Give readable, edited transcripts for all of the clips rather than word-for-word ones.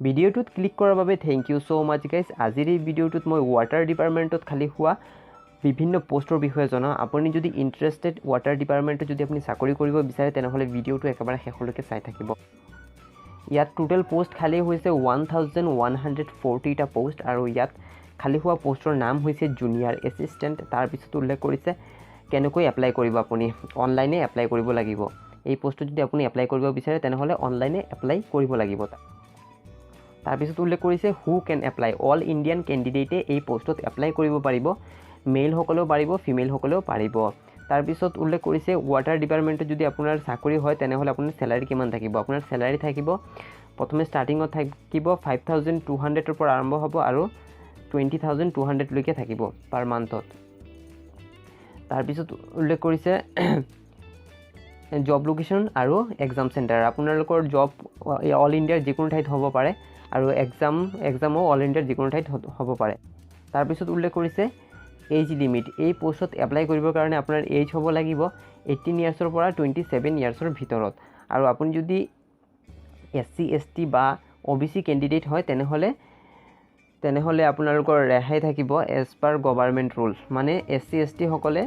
ভিডিঅ'টোত ক্লিক কৰাৰ বাবে thank you so much, guys. আজিৰ এই ভিডিঅ'টোত মই ৱাটাৰ ডিপাৰ্টমেণ্টত খালী হোৱা বিভিন্ন পষ্টৰ বিষয়ে জনাওঁ। আপুনি যদি ইণ্টাৰেষ্টেড, ৱাটাৰ ডিপাৰ্টমেণ্টত যদি আপুনি চাকৰি কৰিব বিচাৰে, তেনেহ'লে ভিডিঅ'টো একেবাৰে শেষলৈকে চাই থাকিব। ইয়াত টোটেল পষ্ট খালী হৈছে 1140টা পষ্ট আৰু ইয়াত খালী হোৱা পষ্টৰ নাম হৈছে জুনিয়ৰ এছিষ্টেণ্ট। তাৰপিছত উল্লেখ কৰিছে কেনেকৈ এপ্লাই কৰিব। আপুনি অনলাইনে এপ্লাই কৰিব লাগিব। এই পষ্টটোত যদি আপুনি এপ্লাই কৰিব বিচাৰে, তেনেহ'লে অনলাইনে এপ্লাই কৰিব লাগিব। তাৰপিছত উল্লেখ কৰিছে who can apply. All Indian কেণ্ডিডেটে এই পষ্টত এপ্লাই কৰিব পাৰিব। মেইলসকলেও পাৰিব, ফিমেলসকলেও পাৰিব। তাৰপিছত উল্লেখ কৰিছে ৱাটাৰ ডিপাৰ্টমেণ্টত যদি আপোনাৰ চাকৰি হয়, তেনেহ'লে আপোনাৰ চেলাৰী কিমান থাকিব। আপোনাৰ চেলাৰী থাকিব, প্ৰথমে ষ্টাৰ্টিঙত থাকিব 5200ৰ পৰা আৰম্ভ হ'ব আৰু 20,200লৈকে থাকিব পাৰ মান্থত। তাৰপিছত উল্লেখ কৰিছে জব লোকেশ্যন আৰু এক্সাম চেণ্টাৰ। আপোনালোকৰ জব অল ইণ্ডিয়াৰ যিকোনো ঠাইত হ'ব পাৰে আৰু এক্সামো অল ইণ্ডিয়াৰ যিকোনো ঠাইত হ'ব পাৰে। তাৰপিছত উল্লেখ কৰিছে এইজ লিমিট। এই পষ্টত এপ্লাই কৰিবৰ কাৰণে আপোনাৰ এইজ হ'ব লাগিব 18 ইয়াৰ্ছৰ পৰা 27 ইয়াৰ্ছৰ ভিতৰত। আৰু আপুনি যদি এছ চি, এছ টি বা অ' বি চি কেণ্ডিডেট হয়, তেনেহ'লে আপোনালোকৰ ৰেহাই থাকিব এজ পাৰ গভাৰ্মেণ্ট ৰুল। মানে এছ চি, এছ টিসকলে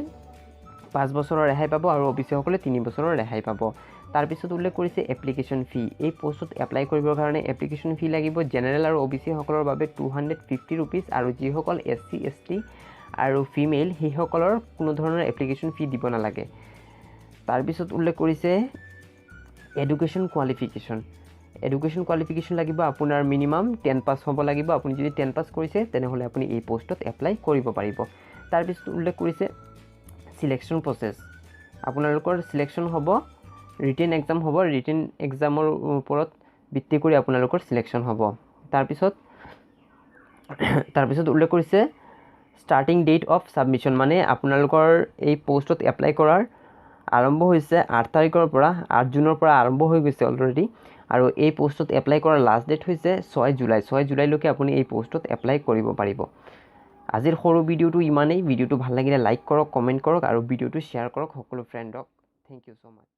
5 বছৰৰ ৰেহাই পাব আৰু অ' বি চিসকলে 3 বছৰৰ ৰেহাই পাব। তাৰপিছত উল্লেখ কৰিছে এপ্লিকেশ্যন ফি। এই পষ্টত এপ্লাই কৰিবৰ কাৰণে এপ্লিকেশ্যন ফি লাগিব জেনেৰেল আৰু অ' বি চিসকলৰ বাবে 250 ৰুপিজ আৰু যিসকল এছ চি, এছ টি আৰু ফিমেল, সেইসকলৰ কোনো ধৰণৰ এপ্লিকেশ্যন ফি দিব নালাগে। তাৰপিছত উল্লেখ কৰিছে এডুকেশ্যন কোৱালিফিকেশ্যন। এডুকেশ্যন কোৱালিফিকেশ্যন লাগিব আপোনাৰ মিনিমাম 10 পাছ হ'ব লাগিব। আপুনি যদি 10 পাছ কৰিছে, তেনেহ'লে আপুনি এই পষ্টত এপ্লাই কৰিব পাৰিব। তাৰপিছত উল্লেখ কৰিছে চিলেকশ্যন প্ৰচেছ। আপোনালোকৰ চিলেকশ্যন হ'ব, ৰিটেন এক্সাম হ'ব। ৰিটেন এক্সামৰ ওপৰত ভিত্তি কৰি আপোনালোকৰ চিলেকশ্যন হ'ব। তাৰপিছত উল্লেখ কৰিছে ষ্টাৰ্টিং ডেট অফ ছাবমিশ্যন। মানে আপোনালোকৰ এই পষ্টত এপ্লাই কৰাৰ আৰম্ভ হৈছে 8 তাৰিখৰ পৰা, 8 জুনৰ পৰা আৰম্ভ হৈ গৈছে অলৰেডি। আৰু এই পষ্টত এপ্লাই কৰাৰ লাষ্ট ডেট হৈছে 6 জুলাই। 6 জুলাইলৈকে আপুনি এই পষ্টত এপ্লাই কৰিব পাৰিব। আজিৰ সৰু ভিডিঅ'টো ইমানেই। ভিডিঅ'টো ভাল লাগিলে লাইক কৰক, কমেণ্ট কৰক আৰু ভিডিঅ'টো শ্বেয়াৰ কৰক সকলো ফ্ৰেণ্ডক। Thank you so much.